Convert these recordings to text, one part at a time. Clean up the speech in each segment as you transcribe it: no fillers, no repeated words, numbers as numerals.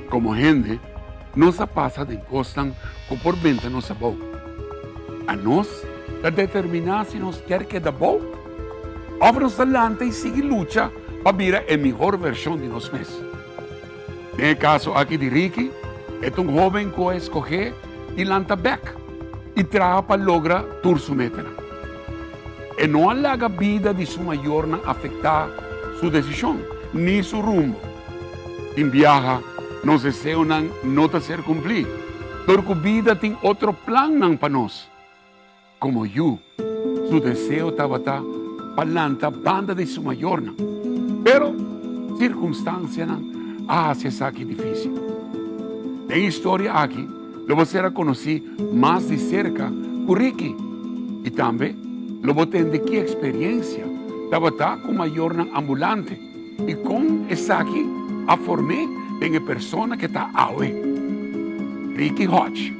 Komo hende, nos a pasa den kosnan ku por benta nos abou. Anos ta determiná si nos kier keda bou òf nos ta lanta i sigui lucha pa bira e mihor vershon di nos mes. Den e kaso aki di Ricky, e ta un hóben ku a eskohé di lanta bèk i traha pa logra tur su metanan. E no a laga bida di su mayornan afektá su desishon ni su rumbo. Tin biaha nos deseonan no ta ser kumplí dor ku bida tin otro plannan pa nos. Komo yu, su deseo tabata pa lanta banda di su mayornan, pero sirkunstansianan a hasi esaki difísil. Den e historia aki lo bo ser a konosí mas di serka ku Ricky i tambe lo bo tende ki eksperiensia tabata ku mayornan ambulante i kon esaki a form'é den e persona ke ta awe. Ricky Hodge.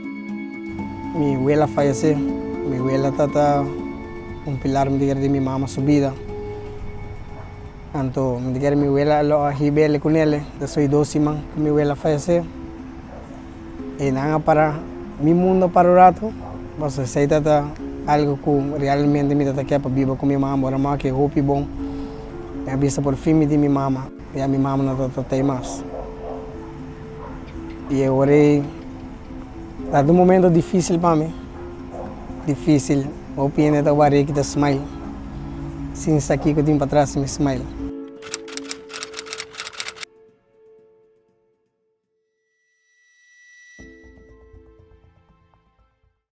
Mi wela a fayesé. Mi wela ta un pilar mi ta kere di mi mama su bida. Anto mi ta kere mi wela lo a hib'el ku nel despues di dos siman ku mi wela a fayesé. E nan a para mi mundo a para un rato pasobra esei ta ta algo ku realmente mi ta ta ke pa biba ku mi mama ora mi a ke hopi bon mi a bisa por fin mi tin mi mama ya mi mama no ta ta tei mas i e ora ei ta un momento dificil pa mi dificil hopi hende ta wak reki ta smile sin sa kiko tin patras mi smile.